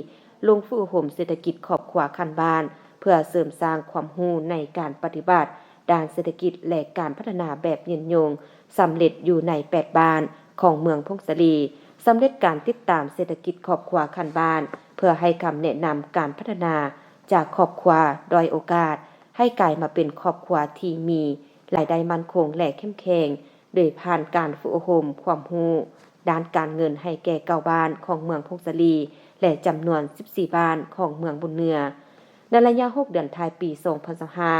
ລົງຝຶກອົບຮົມເສດຖະກິດຄອບຄົວຂັ້ນບ້ານ ເພື່ອເສີມສ້າງຄວາມຮູ້ໃນການປະຕິບັດດ້ານເສດຖະກິດ ແລະ ການພັດທະນາແບບຍືນຍົງ ສຳເລັດຢູ່ໃນແປດບ້ານຂອງເມືອງຜົ້ງສາລີ, ສຳເລັດການຕິດຕາມເສດຖະກິດຄອບຄົວຂັ້ນບ້ານ ເພື່ອໃຫ້ຄຳແນະນຳການພັດທະນາຈາກຄອບຄົວດ້ອຍໂອກາດ ໃຫ້ກາຍມາເປັນຄອບຄົວທີ່ມີລາຍໄດ້ໝັ້ນຄົງ ແລະ ເຂັ້ມແຂງ ໂດຍຜ່ານການຝຶກອົບຮົມຄວາມຮູ້ດ້ານການເງິນໃຫ້ແກ່ເກົ້າບ້ານຂອງເມືອງຜົ້ງສາລີ ແລະ ຈຳນວນສິບສີ່ບ້ານຂອງເມືອງບຸນເໜືອ. ໃນໄລຍະຫົກເດືອນທ້າຍປີສອງພັນຊາວຫ້າ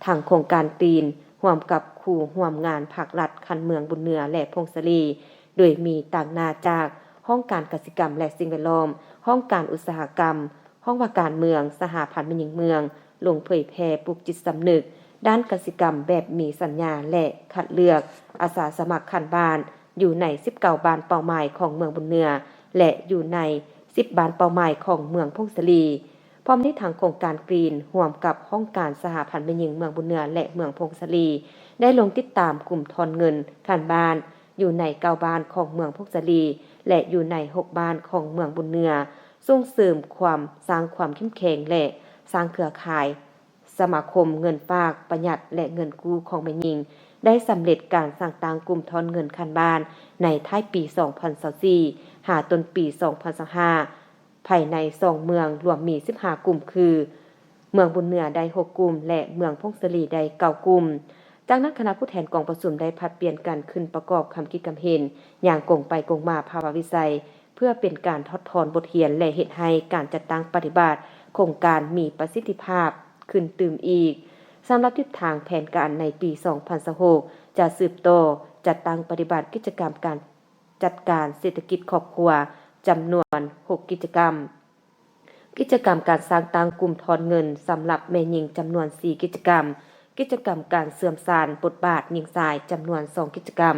ທາງໂຄງການ Green ຮ່ວມກັບຄູ່ຮ່ວມງານພາກລັດຂັ້ນເມືອງບຸນເໜືອ ແລະ ຜົ້ງສາລີ ໂດຍມີຕາງໜ້າຈາກຫ້ອງການກະສິກຳ ແລະ ສິ່ງແວດລ້ອມ, ຫ້ອງການອຸດສາຫະກຳ, ຫ້ອງວ່າການເມືອງ, ສະຫະພັນແມ່ຍິງເມືອງ ລົງເຜີຍແຜ່ປູກຈິດສຳນຶກດ້ານກະສິກຳແບບມີສັນຍາ ແລະ ຄັດເລືອກອາສາສະໝັກຂັ້ນບ້ານ ຢູ່ໃນສິບເກົ້າບ້ານເປົ້າໝາຍຂອງເມືອງບຸນເໜືອ ແລະ ຢູ່ໃນສິບບ້ານເປົ້າໝາຍຂອງເມືອງຜົ້ງສາລີ. ພ້ອມນີ້ທາງໂຄງການ Green ຮ່ວມກັບຫ້ອງການສະຫະພັນແມ່ຍິງເມືອງບຸນເໜືອ ແລະ ເມືອງຜົ້ງສາລີ ໄດ້ລົງຕິດຕາມກຸ່ມທອນເງິນຂັ້ນບ້ານ ຢູ່ໃນເກົ້າບ້ານຂອງເມືອງຜົ້ງສາລີ ແລະ ຢູ່ໃນຫົກບ້ານຂອງເມືອງບຸນເໜືອ, ສົ່ງເສີມຄວາມ, ສ້າງຄວາມເຂັ້ມແຂງ ແລະ ສ້າງເຄືອຂ່າຍ ສະມາຄົມເງິນຝາກປະຢັດ ແລະ ເງິນກູ້ຂອງແມ່ຍິງ ໄດ້ສຳເລັດການສ້າງຕັ້ງກຸ່ມທອນເງິນຂັ້ນບ້ານໃນທ້າຍປີສອງພັນຊາວສີ່ ຫາຕົ້ນປີສອງພັນຊາວຫ້າ ພາຍໃນສອງເມືອງ ລວມມີສິບຫ້າກຸ່ມ ຄື ເມືອງບຸນເໜືອໄດ້ຫົກກຸ່ມ ແລະ ເມືອງຜົ້ງສາລີໄດ້ເກົ້າກຸ່ມ. ຈາກນັ້ນ ຄະນະຜູ້ແທນກອງປະຊຸມໄດ້ຜັດປ່ຽນກັນຂຶ້ນປະກອບຄຳຄິດຄຳເຫັນຢ່າງກົງໄປກົງມາພາວະວິໄສ ເພື່ອເປັນການຖອດຖອນບົດຮຽນ ແລະ ເຮັດໃຫ້ການຈັດຕັ້ງປະຕິບັດໂຄງການມີປະສິດທິພາບຂຶ້ນຕື່ມອີກ. ສຳລັບທິດທາງແຜນການໃນປີສອງພັນຊາວຫົກ ຈະສືບຕໍ່ຈັດຕັ້ງປະຕິບັດກິດຈະກຳການຈັດການເສດຖະກິດຄອບຄົວຈຳນວນຫົກກິດຈະກຳ, ກິດຈະກຳການສ້າງຕັ້ງກຸ່ມທອນເງິນສຳລັບແມ່ຍິງຈຳນວນສີ່ກິດຈະກຳ, ກິດຈະກຳການເຊື່ອມສານບົດບາດຍິງຊາຍຈຳນວນສອງກິດຈະກຳ,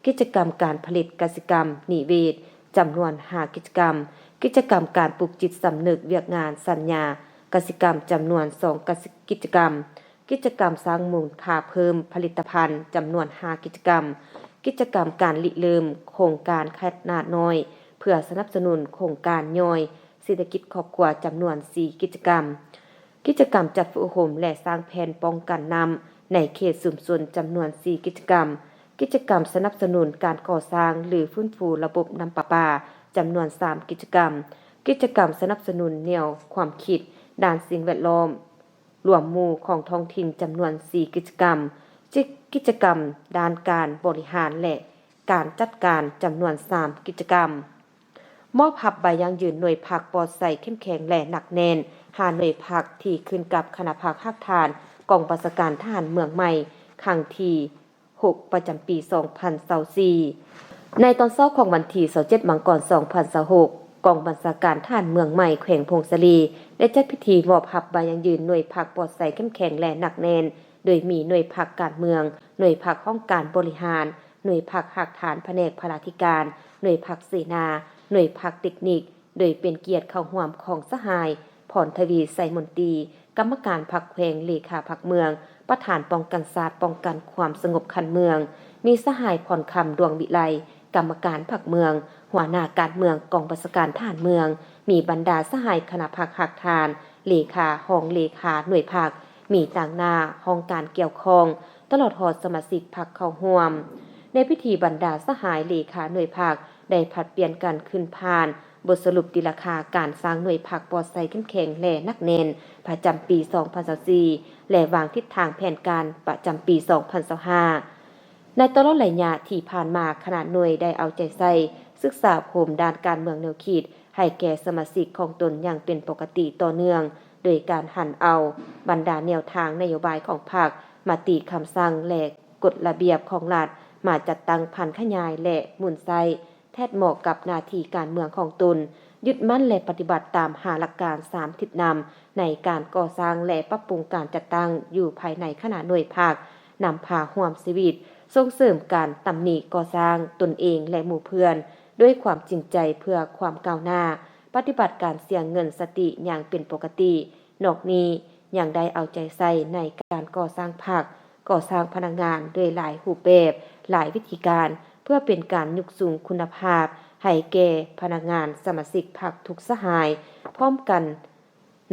ກິດຈະກຳການຜະລິດກະສິກຳນິເວດ ຈຳນວນຫ້າກິດຈະກຳ, ກິດຈະກຳການປູກຈິດສຳນຶກວຽກງານສັນຍາ ກະສິກຳຈຳນວນສອງກິດຈະກຳ, ກິດຈະກຳສ້າງມູນຄ່າເພີ່ມຜະລິດຕະພັນຈຳນວນຫ້າກິດຈະກຳ, ກິດຈະກຳການລິເລີ່ມໂຄງການຂະໜາດນ້ອຍ ເພື່ອສະໜັບສະໜູນໂຄງການຍ່ອຍເສດຖະກິດຄອບຄົວຈຳນວນສີ່ກິດຈະກຳ, ກິດຈະກຳຈັດຝຶກອົບຮົມ ແລະ ສ້າງແຜນປ້ອງກັນນ້ຳໃນເຂດຊຸມຊົນຈຳນວນສີ່ກິດຈະກຳ, ກິດຈະກຳສະໜັບສະໜູນການກໍ່ສ້າງ ຫຼື ຟື້ນຟູລະບົບນ້ຳປະປາຈຳນວນສາມກິດຈະກຳ, ກິດຈະກຳສະໜັບສະໜູນແນວຄວາມຄິດດ້ານສິ່ງແວດລ້ອມລວມໝູ່ຂອງທ້ອງຖິ່ນຈຳນວນສີ່ກິດຈະກຳ, ກິດຈະກຳດ້ານການບໍລິຫານ ແລະ ການຈັດການຈຳນວນສາມກິດຈະກຳ. ມອບຮັບໃບຢັ້ງຢືນໜ່ວຍພັກປອດໃສ ເຂັ້ມແຂງ ແລະ ໜັກແໜ້ນ ຫ້າໜ່ວຍພັກ ທີ່ຂຶ້ນກັບຄະນະພັກຮາກຖານກອງບັນຊາການທະຫານເມືອງໃໝ່ ຄັ້ງທີຫົກ ປະຈຳປີສອງພັນຊາວສີ່. ໃນຕອນເຊົ້າຂອງວັນທີຊາວເຈັດ ມັງກອນ ສອງພັນຊາວຫົກ, ກອງບັນຊາການທະຫານເມືອງໃໝ່ແຂວງຜົ້ງສາລີ ໄດ້ຈັດພິທີມອບຮັບໃບຢັ້ງຢືນໜ່ວຍພັກປອດໃສ ເຂັ້ມແຂງ ແລະ ໜັກແໜ້ນ ໂດຍມີໜ່ວຍພັກການເມືອງ, ໜ່ວຍພັກຫ້ອງການບໍລິຫານ, ໜ່ວຍພັກຮາກຖານພະແນກພະລາທິການ, ໜ່ວຍພັກເສນາ, ໜ່ວຍພັກເຕັກນິກ ໂດຍເປັນກຽດເຂົ້າຮ່ວມຂອງສະຫາຍ ພອນທະວີ ໄຊມົນຕີ ກຳມະການພັກແຂວງ, ເລຂາພັກເມືອງ, ປະທານປ້ອງກັນຊາດ ປ້ອງກັນຄວາມສະຫງົບຂັ້ນເມືອງ, ມີສະຫາຍ ພອນຄຳ ດວງວິໄລ ກຳມະການພັກເມືອງ, ຫົວໜ້າການເມືອງກອງບັນຊາການທະຫານເມືອງ, ມີບັນດາສະຫາຍຄະນະພັກຮາກຖານ, ເລຂາ, ຮອງເລຂາໜ່ວຍພັກ, ມີຕາງໜ້າຫ້ອງການກ່ຽວຂ້ອງ, ຕະຫຼອດຮອດສະມາຊິກພັກເຂົ້າຮ່ວມ. ໃນພິທີບັນດາສະຫາຍເລຂາໜ່ວຍພັກ ໄດ້ຜັດປ່ຽນກັນຂຶ້ນຜ່ານບົດສະຫຼຸບຕີລາຄາການສ້າງໜ່ວຍພັກປອດໃສ ເຂັ້ມແຂງ ແລະ ໜັກແໜ້ນ ປະຈຳປີສອງພັນຊາວສີ່ ແລະ ວາງທິດທາງແຜນການປະຈຳປີສອງພັນຊາວຫ້າ. ໃນຕະຫຼອດໄລຍະທີ່ຜ່ານມາ, ຄະນະໜ່ວຍໄດ້ເອົາໃຈໃສ່ສຶກສາອົບຮົມດ້ານການເມືອງແນວຄິດໃຫ້ແກ່ສະມາຊິກຂອງຕົນຢ່າງເປັນປົກກະຕິຕໍ່ເນື່ອງ, ໂດຍການຫັນເອົາບັນດາແນວທາງນະໂຍບາຍຂອງພັກ, ມະຕິຄຳສັ່ງ ແລະ ກົດລະບຽບຂອງລັດ ມາຈັດຕັ້ງຜັນຂະຫຍາຍ ແລະ ໝູນໃຊ້ ແທດເໝາະກັບໜ້າທີ່ການເມືອງຂອງຕົນ, ຍຶດໝັ້ນ ແລະ ປະຕິບັດຕາມຫ້າຫຼັກການສາມທິດນຳໃນການກໍ່ສ້າງ ແລະ ປັບປຸງການຈັດຕັ້ງຢູ່ພາຍໃນຄະນະໜ່ວຍພັກ, ນຳພາຮ່ວມຊີວິດ, ສົ່ງເສີມການຕຳໜິກໍ່ສ້າງຕົນເອງ ແລະ ໝູ່ເພື່ອນ ດ້ວຍຄວາມຈິງໃຈເພື່ອຄວາມກ້າວໜ້າ, ປະຕິບັດການສຽງເງິນສະຕິຢ່າງເປັນປົກກະຕິ. ນອກນີ້ຍັງໄດ້ເອົາໃຈໃສ່ໃນການກໍ່ສ້າງພັກ, ກໍ່ສ້າງພະນັກງານດ້ວຍຫຼາຍຮູບແບບ, ຫຼາຍວິທີການ, ເພື່ອເປັນການຍົກສູງຄຸນນະພາບໃຫ້ແກ່ພະນັກງານສະມາຊິກພັກທຸກສະຫາຍ. ພ້ອມກັນ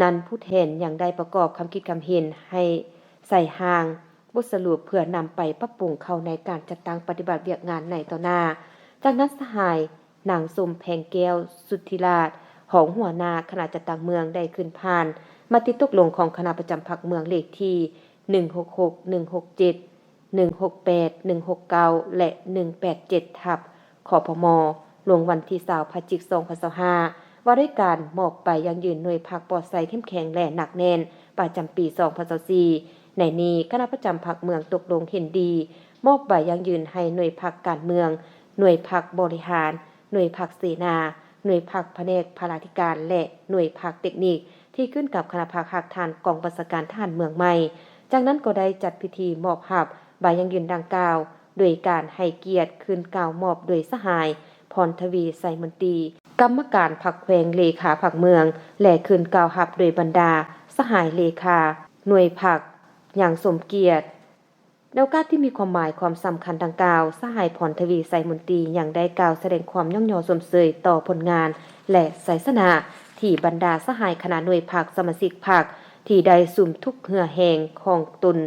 ນັ້ນ, ຜູ້ແທນຍັງໄດ້ປະກອບຄຳຄິດຄຳເຫັນໃຫ້ໃສ່ຮ່າງບົດສະຫຼຸບ ເພື່ອນຳໄປປັບປຸງເຂົ້າໃນການຈັດຕັ້ງປະຕິບັດວຽກງານໃນຕໍ່ໜ້າ. ຈາກນັ້ນ, ສະຫາຍ ນາງ ສົມແພງແກ້ວ ສຸດທິລາດ ຮອງຫົວໜ້າຄະນະຈັດຕັ້ງເມືອງ ໄດ້ຂຶ້ນຜ່ານມະຕິຕົກລົງຂອງຄະນະປະຈຳພັກເມືອງ ເລກທີໜຶ່ງຫົກຫົກ ໜຶ່ງຫົກເຈັດ ໜຶ່ງຫົກແປດ ໜຶ່ງຫົກເກົ້າ ແລະ ໜຶ່ງແປດເຈັດ ທັບ ຄພມ ລົງວັນທີຊາວ ພະຈິກ ສອງພັນຊາວຫ້າ ວ່າດ້ວຍການມອບໃບຢັ້ງຢືນໜ່ວຍພັກປອດໃສ ເຂັ້ມແຂງ ແລະ ໜັກແໜ້ນ ປະຈຳປີສອງພັນຊາວສີ່. ໃນນີ້, ຄະນະປະຈຳພັກເມືອງຕົກລົງເຫັນດີ ມອບໃບຢັ້ງຢືນໃຫ້ໜ່ວຍພັກການເມືອງ, ໜ່ວຍພັກບໍລິຫານ, ໜ່ວຍພັກເສນາ, ໜ່ວຍພັກພະແນກພະລາທິການ ແລະ ໜ່ວຍພັກເຕັກນິກ ທີ່ຂຶ້ນກັບຄະນະພັກຮາກຖານກອງບັນຊາການທະຫານເມືອງໃໝ່. ຈາກນັ້ນກໍໄດ້ຈັດພິທີມອບຮັບໃບຢັ້ງຢືນດັ່ງກ່າວ ໂດຍການໃຫ້ກຽດຂຶ້ນກ່າວມອບໂດຍສະຫາຍ ພອນທະວີ ໄຊມົນຕີ ກຳມະການພັກແຂວງ, ເລຂາພັກເມືອງ ແລະ ຂຶ້ນກ່າວຮັບໂດຍບັນດາສະຫາຍເລຂາໜ່ວຍພັກຢ່າງສົມກຽດ. ໃນໂອກາດທີ່ມີຄວາມໝາຍຄວາມສຳຄັນດັ່ງກ່າວ, ສະຫາຍ ພອນທະວີ ໄຊມົນຕີ ຍັງໄດ້ກ່າວສະແດງຄວາມຍ້ອງຍໍຊົມເຊີຍຕໍ່ຜົນງານ ແລະ ໄຊຊະນະທີ່ບັນດາສະຫາຍຄະນະໜ່ວຍພັກ, ສະມາຊິກພັກ ທີ່ໄດ້ສຸມທຸກເຫື່ອແຮງຂອງຕົນ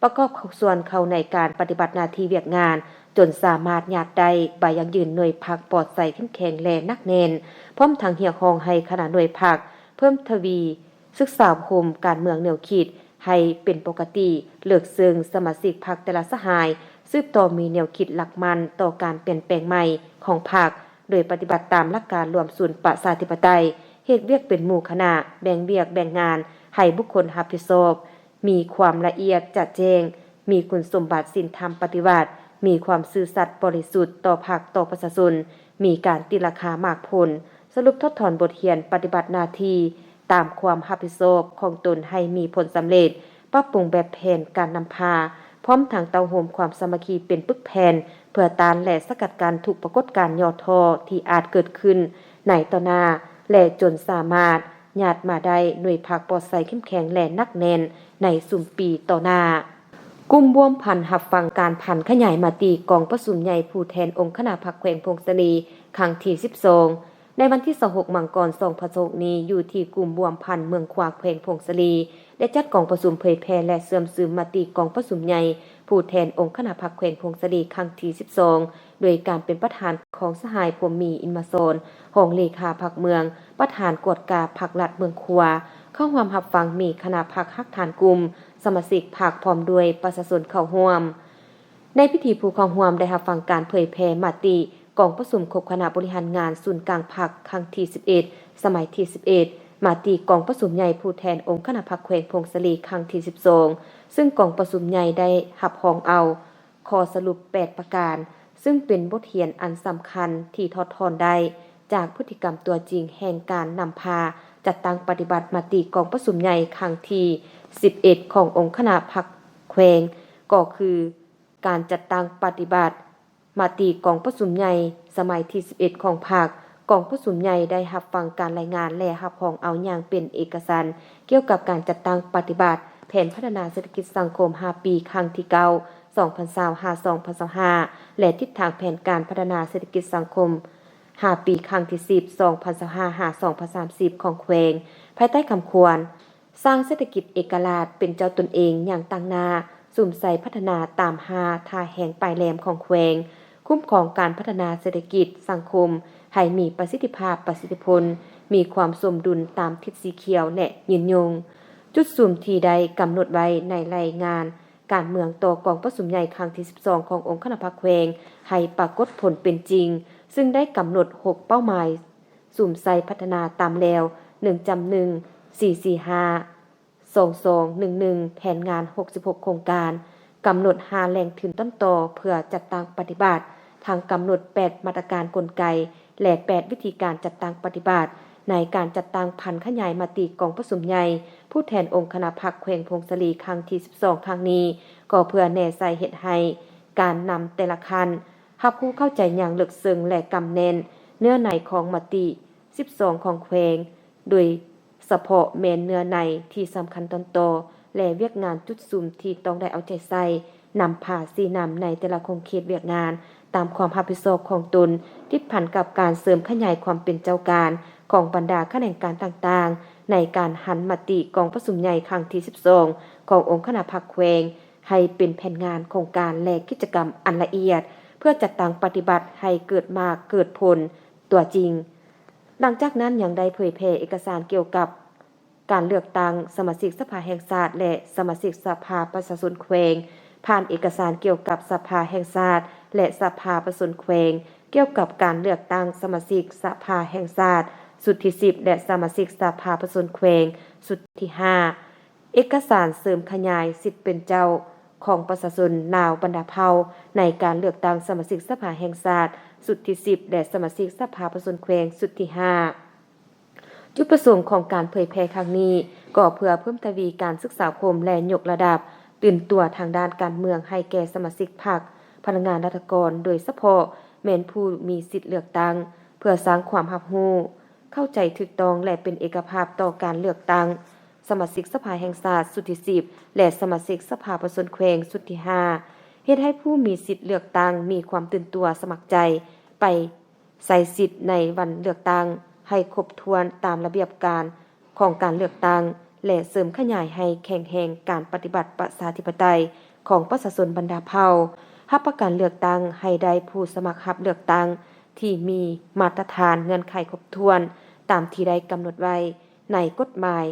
ປະກອບສ່ວນເຂົ້າໃນການປະຕິບັດໜ້າທີ່ວຽກງານ ຈົນສາມາດຍາດໄດ້ໃບຢັ້ງຢືນໜ່ວຍພັກປອດໃສ, ເຂັ້ມແຂງ ແລະ ໜັກແໜ້ນ, ພ້ອມທັງຮຽກຮ້ອງໃຫ້ຄະນະໜ່ວຍພັກເພີ່ມທະວີ ສຶກສາອົບຮົມການເມືອງແນວຄິດໃຫ້ເປັນປົກກະຕິ, ເລືອກເຊິ່ງສະມາຊິກພັກແຕ່ລະສະຫາຍ ສືບຕໍ່ມີແນວຄິດຫຼັກໝັ້ນຕໍ່ການປ່ຽນແປງໃໝ່ຂອງພັກ, ໂດຍປະຕິບັດຕາມຫຼັກການລວມສູນປະຊາທິປະໄຕ, ເຮັດວຽກເປັນໝູ່ຄະນະ, ແບ່ງວຽກແບ່ງງານໃຫ້ບຸກຄົນຮັບຜິດຊອບ, ມີຄວາມລະອຽດຈະແຈ້ງ, ມີຄຸນສົມບັດສິນທຳປະຕິວັດ, ມີຄວາມຊື່ສັດບໍລິສຸດຕໍ່ພັກ, ຕໍ່ປະຊາຊົນ, ມີການຕີລາຄາໝາກຜົນ, ສະຫຼຸບຖອດຖອນບົດຮຽນປະຕິບັດໜ້າທີ່ຕາມຄວາມຮັບຜິດຊອບຂອງຕົນໃຫ້ມີຜົນສຳເລັດ, ປັບປຸງແບບແຜນການນຳພາ, ພ້ອມທັງເຕົ້າໂຮມຄວາມສາມັກຄີເປັນປຶກແຜ່ນ ເພື່ອຕ້ານ ແລະ ສະກັດກັ້ນທຸກປາກົດການຫຍໍ້ທໍ້ທີ່ອາດເກີດຂຶ້ນໃນຕໍ່ໜ້າ ແລະ ຈົນສາມາດ ຍາດມາໄດ້ໜ່ວຍພັກປອດໃສເຂັ້ມແຂງ ແລະ ໜັກແໜ້ນໃນຊຸມປີຕໍ່ໜ້າ. ກຸ່ມບວມພັນຮັບຟັງການຜັນຂະຫຍາຍມະຕິກອງປະຊຸມໃຫຍ່ຜູ້ແທນອົງຄະນະພັກແຂວງຜົ້ງສາລີ ຄັ້ງທີສິບສອງ ໃນວັນທີຊາວຫົກ ມັງກອນ ສອງພັນຊາວຫົກນີ້ ຢູ່ທີ່ກຸ່ມບວມພັນເມືອງຂວາ ແຂວງຜົ້ງສາລີ ໄດ້ຈັດກອງປະຊຸມເຜີຍແຜ່ ແລະ ເຊື່ອມຊຶມມະຕິກອງປະຊຸມໃຫຍ່ຜູ້ແທນອົງຄະນະພັກແຂວງຜົ້ງສາລີ ຄັ້ງທີສິບສອງ ໂດຍການເປັນປະທານຂອງສະຫາຍ ພົມມີ ອິນມະສອນ ຮອງເລຂາພັກເມືອງ, ປະທານກວດກາພັກລັດເມືອງຂວາ. ເຂົ້າຮ່ວມຮັບຟັງມີຄະນະພັກຮາກຖານກຸ່ມ, ສະມາຊິກພັກ ພ້ອມດ້ວຍປະຊາຊົນເຂົ້າຮ່ວມ. ໃນພິທີ ຜູ້ເຂົ້າຮ່ວມໄດ້ຮັບຟັງການເຜີຍແຜ່ມະຕິກອງປະຊຸມຄົບຄະນະບໍລິຫານງານສູນກາງພັກຄັ້ງທີສິບເອັດ ສະໄໝທີສິບເອັດ, ມະຕິກອງປະຊຸມໃຫຍ່ຜູ້ແທນອົງຄະນະພັກແຂວງຜົ້ງສາລີຄັ້ງທີສິບສອງ ຊຶ່ງກອງປະຊຸມໃຫຍ່ໄດ້ຮັບຮອງເອົາຂໍ້ສະຫຼຸບແປດປະການ, ຊຶ່ງເປັນບົດຮຽນອັນສຳຄັນທີ່ຖອດຖອນໄດ້ຈາກພຶດຕິກຳຕົວຈິງແຫ່ງການນຳພາຈັດຕັ້ງປະຕິບັດມະຕິກອງປະຊຸມໃຫຍ່ຄັ້ງທີສິບເອັດ ຂອງອົງຄະນະພັກແຂວງ ກໍຄື ການຈັດຕັ້ງປະຕິບັດມະຕິກອງປະຊຸມໃຫຍ່ສະໄໝທີສິບເອັດ ຂອງພັກ. ກອງປະຊຸມໃຫຍ່ໄດ້ຮັບຟັງການລາຍງານ ແລະ ຮັບຮອງເອົາຢ່າງເປັນເອກະສັນ ກ່ຽວກັບການຈັດຕັ້ງປະຕິບັດແຜນພັດທະນາເສດຖະກິດສັງຄົມຫ້າປີ ຄັ້ງທີເກົ້າ ສອງພັນຊາວ ຫາ ສອງພັນຊາວຫ້າ ແລະ ທິດທາງແຜນການພັດທະນາເສດຖະກິດສັງຄົມຫ້າປີ ຄັ້ງທີສິບ ສອງພັນຊາວຫ້າ ຫາ ສອງພັນສາມສິບ ຂອງແຂວງ ພາຍໃຕ້ຄຳຂວັນ ສ້າງເສດຖະກິດເອກະລາດເປັນເຈົ້າຕົນເອງຢ່າງຕັ້ງໜ້າ, ສຸມໃສ່ພັດທະນາຕາມຫ້າທ່າແຮງປາຍແຫຼມຂອງແຂວງ, ຄຸ້ມຄອງການພັດທະນາເສດຖະກິດສັງຄົມໃຫ້ມີປະສິດທິພາບ, ປະສິດທິຜົນ, ມີຄວາມສົມດຸນຕາມທິດສີຂຽວ ແລະ ຍືນຍົງ. ຈຸດສຸມທີ່ໄດ້ກຳນົດໄວ້ໃນລາຍງານການເມືອງຕໍ່ກອງປະຊຸມໃຫຍ່ຄັ້ງທີສິບສອງ ຂອງອົງຄະນະພັກແຂວງ ໃຫ້ປາກົດຜົນເປັນຈິງ, ຊຶ່ງໄດ້ກຳນົດຫົກເປົ້າໝາຍ ສຸມໃສ່ພັດທະນາຕາມແລວ ໜຶ່ງຈຳໜຶ່ງ ສີ່ສີ່ຫ້າ ສອງສອງໜຶ່ງໜຶ່ງ ແຜນງານຫົກສິບຫົກໂຄງການ, ກຳນົດຫ້າແຫຼ່ງທຶນຕົ້ນຕໍເພື່ອຈັດຕັ້ງປະຕິບັດ, ທັງກຳນົດແປດມາດຕະການກົນໄກ ແລະ ແປດວິທີການຈັດຕັ້ງປະຕິບັດ. ໃນການຈັດຕັ້ງຜັນຂະຫຍາຍມະຕິກອງປະຊຸມໃຫຍ່ຜູ້ແທນອົງຄະນະພັກແຂວງຜົ້ງສາລີ ຄັ້ງທີສິບສອງ ຄັ້ງນີ້ ກໍເພື່ອແນໃສ່ເຮັດໃຫ້ການນຳແຕ່ລະຂັ້ນ ຮັບຮູ້ເຂົ້າໃຈຢ່າງເລິກເຊິ່ງ ແລະ ກຳແໜ້ນເນື້ອໃນຂອງມະຕິສິບສອງຂອງແຂວງ, ໂດຍສະເພາະແມ່ນເນື້ອໃນທີ່ສຳຄັນຕົ້ນຕໍ ແລະ ວຽກງານຈຸດສຸມທີ່ຕ້ອງໄດ້ເອົາໃຈໃສ່, ນຳພາຊີ້ນຳໃນແຕ່ລະຂົງເຂດວຽກງານຕາມຄວາມຮັບຜິດຊອບຂອງຕົນ, ຕິດພັນກັບການເສີມຂະຫຍາຍຄວາມເປັນເຈົ້າການຂອງບັນດາຂະແໜງການຕ່າງໆ ໃນການຫັນມະຕິກອງປະຊຸມໃຫຍ່ຄັ້ງທີສິບສອງ ຂອງອົງຄະນະພັກແຂວງ ໃຫ້ເປັນແຜນງານ, ໂຄງການ ແລະ ກິດຈະກຳອັນລະອຽດ ເພື່ອຈັດຕັ້ງປະຕິບັດໃຫ້ເກີດໝາກເກີດຜົນຕົວຈິງ. ຫຼັງຈາກນັ້ນຍັງໄດ້ເຜີຍແຜ່ເອກະສານກ່ຽວກັບການເລືອກຕັ້ງສະມາຊິກສະພາແຫ່ງຊາດ ແລະ ສະມາຊິກສະພາປະຊາຊົນແຂວງ, ຜ່ານເອກະສານກ່ຽວກັບສະພາແຫ່ງຊາດ ແລະ ສະພາປະຊາຊົນແຂວງ, ກ່ຽວກັບການເລືອກຕັ້ງສະມາຊິກສະພາແຫ່ງຊາດຊຸດທີສິບ ແລະ ສະມາຊິກສະພາປະຊາຊົນແຂວງຊຸດທີຫ້າ. ເອກະສານເສີມຂະຫຍາຍສິດເປັນເຈົ້າຂອງປະຊາຊົນລາວບັນດາເຜົ່າ ໃນການເລືອກຕັ້ງສະມາຊິກສະພາແຫ່ງຊາດຊຸດທີສິບ ແລະ ສະມາຊິກສະພາປະຊາຊົນແຂວງຊຸດທີຫ້າ. ຈຸດປະສົງຂອງການເຜີຍແຜ່ຄັ້ງນີ້ ກໍເພື່ອເພີ່ມທະວີການສຶກສາຄົມ ແລະ ຍົກລະດັບຕື່ນຕົວທາງດ້ານການເມືອງໃຫ້ແກ່ສະມາຊິກພັກ, ພະນັກງານລັດຖະກອນ ໂດຍສະເພາະແມ່ນຜູ້ມີສິດເລືອກຕັ້ງ, ເພື່ອສ້າງຄວາມຮັບຮູ້, ເຂົ້າໃຈຖືກຕ້ອງ ແລະ ເປັນເອກະພາບຕໍ່ການເລືອກຕັ້ງ ສະມາຊິກສະພາແຫ່ງຊາດຊຸດທີສິບ ແລະ ສະມາຊິກສະພາປະຊາຊົນແຂວງຊຸດທີຫ້າ ເຮັດໃຫ້ຜູ້ມີສິດເລືອກຕັ້ງມີຄວາມຕື່ນຕົວສະໝັກໃຈໄປໃຊ້ສິດໃນວັນເລືອກຕັ້ງໃຫ້ຄົບຖ້ວນຕາມລະບຽບການຂອງການເລືອກຕັ້ງ ແລະ ເສີມຂະຫຍາຍໃຫ້ແຂງແຮງການປະຕິບັດປະຊາທິປະໄຕຂອງປະຊາຊົນບັນດາເຜົ່າ, ຮັບປະກັນເລືອກຕັ້ງໃຫ້ໄດ້ຜູ້ສະໝັກຮັບເລືອກຕັ້ງທີ່ມີມາດຕະຖານເງື່ອນໄຂຄົບຖ້ວນຕາມທີ່ໄດ້ກຳນົດໄວ້ໃນກົດໝາຍ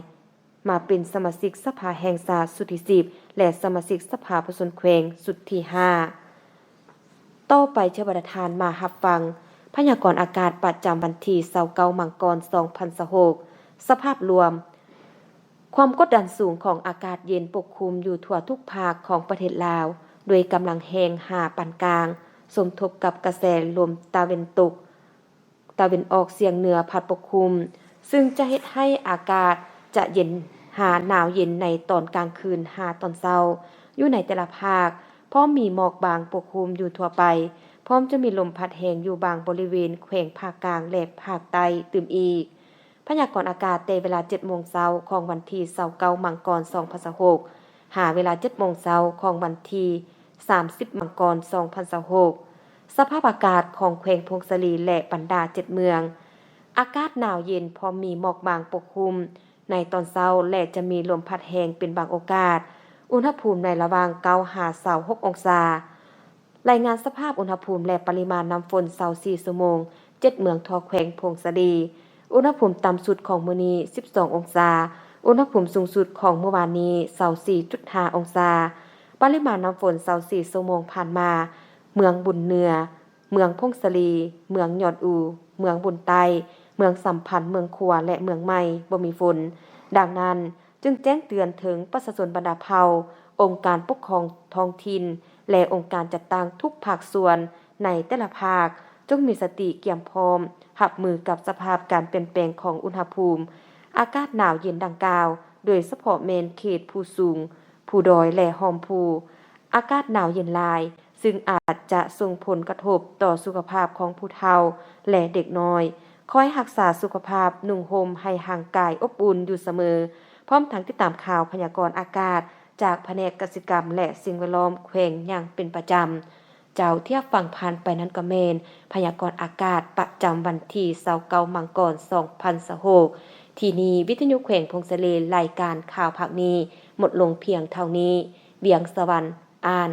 ມາເປັນສະມາຊິກສະພາແຫ່ງຊາດຊຸດທີສິບ ແລະ ສະມາຊິກສະພາປະຊາຊົນແຂວງຊຸດທີຫ້າ. ຕໍ່ໄປເຊີນບັນດາທ່ານມາຮັບຟັງພະຍາກອນອາກາດປະຈຳວັນທີຊາວເກົ້າ ມັງກອນ ສອງພັນຊາວຫົກ. ສະພາບລວມ, ຄວາມກົດດັນສູງຂອງອາກາດເຢັນປົກຄຸມຢູ່ທົ່ວທຸກພາກຂອງປະເທດລາວ, ໂດຍກຳລັງແຮງຫາປານກາງ, ສົມທົບກັບກະແສລົມຕາເວັນຕົກ ຕາເວັນອອກສຽງເໜືອພັດປົກຄຸມ, ຊຶ່ງຈະເຮັດໃຫ້ອາກາດຈະເຢັນຫາໜາວເຢັນໃນຕອນກາງຄືນຫາຕອນເຊົ້າ. ຢູ່ໃນແຕ່ລະພາກ ພ້ອມມີໝອກບາງປົກຄຸມຢູ່ທົ່ວໄປ, ພ້ອມຈະມີລົມພັດແຮງຢູ່ບາງບໍລິເວນແຂວງພາກກາງ ແລະ ພາກໃຕ້ຕື່ມອີກ. ພະຍາກອນອາກາດແຕ່ເວລາເຈັດໂມງເຊົ້າຂອງວັນທີຊາວເກົ້າມັງກອນສອງພັນຊາວຫົກ ຫາເວລາເຈັດໂມງເຊົ້າຂອງວັນທີສາມສິບມັງກອນສອງພັນຊາວຫົກ ສະພາບອາກາດຂອງແຂວງຜົ້ງສາລີ ແລະ ບັນດາເຈັດເມືອງ ອາກາດໜາວເຢັນ ພ້ອມມີໝອກບາງປົກຄຸມໃນຕອນເຊົ້າ ແລະ ຈະມີລົມພັດແຮງເປັນບາງໂອກາດ, ອຸນຫະພູມໃນລະຫວ່າງເກົ້າຫາຊາວຫົກອົງສາ. ລາຍງານສະພາບອຸນຫະພູມ ແລະ ປະລິມານນ້ຳຝົນຊາວສີ່ຊົ່ວໂມງ ເຈັດເມືອງທົ່ວແຂວງຜົ້ງສາລີ. ອຸນຫະພູມຕ່ຳສຸດຂອງມື້ນີ້ສິບສອງອົງສາ, ອຸນຫະພູມສູງສຸດຂອງມື້ວານນີ້ຊາວສີ່ຈຸດຫ້າອົງສາ. ປະລິມານນ້ຳຝົນຊາວສີ່ຊົ່ວໂມງຜ່ານມາ, ເມືອງບຸນເໜືອ, ເມືອງຜົ້ງສາລີ, ເມືອງຍອດອູ, ເມືອງບຸນໃຕ້, ເມືອງສຳພັນ, ເມືອງຂວາ ແລະ ເມືອງໃໝ່ ບໍ່ມີຝົນ. ດັ່ງນັ້ນ, ຈຶ່ງແຈ້ງເຕືອນເຖິງປະຊາຊົນບັນດາເຜົ່າ, ອົງການປົກຄອງທ້ອງຖິ່ນ ແລະ ອົງການຈັດຕັ້ງທຸກພາກສ່ວນໃນແຕ່ລະພາກ ຈົ່ງມີສະຕິກຽມພ້ອມຮັບມືກັບສະພາບການປ່ຽນແປງຂອງອຸນຫະພູມອາກາດໜາວເຢັນດັ່ງກ່າວ, ໂດຍສະເພາະແມ່ນເຂດພູສູງ, ພູດອຍ ແລະ ຮ່ອມພູ. ອາກາດໜາວເຢັນຫຼາຍ, ຊຶ່ງອາດຈະສົ່ງຜົນກະທົບຕໍ່ສຸຂະພາບຂອງຜູ້ເຖົ້າ ແລະ ເດັກນ້ອຍ. ຄອຍຮັກສາສຸຂະພາບ, ນຸ່ງຫົ່ມໃຫ້ຮ່າງກາຍອົບອຸ່ນຢູ່ສະເໝີ, ພ້ອມທັງຕິດຕາມຂ່າວພະຍາກອນອາກາດຈາກພະແນກກະສິກຳ ແລະ ສິ່ງແວດລ້ອມແຂວງຢ່າງເປັນປະຈຳ. ເຈົ້າທີ່ຮັບຟັງຜ່ານໄປນັ້ນກໍແມ່ນພະຍາກອນອາກາດປະຈຳວັນທີຊາວເກົ້າມັງກອນສອງພັນຊາວຫົກ. ທີ່ນີ້ ວິທະຍຸແຂວງຜົ້ງສາລີ, ລາຍການຂ່າວພາກນີ້ໝົດລົງພຽງເທົ່ານີ້. ວຽງສະຫວັນ ອ່ານ.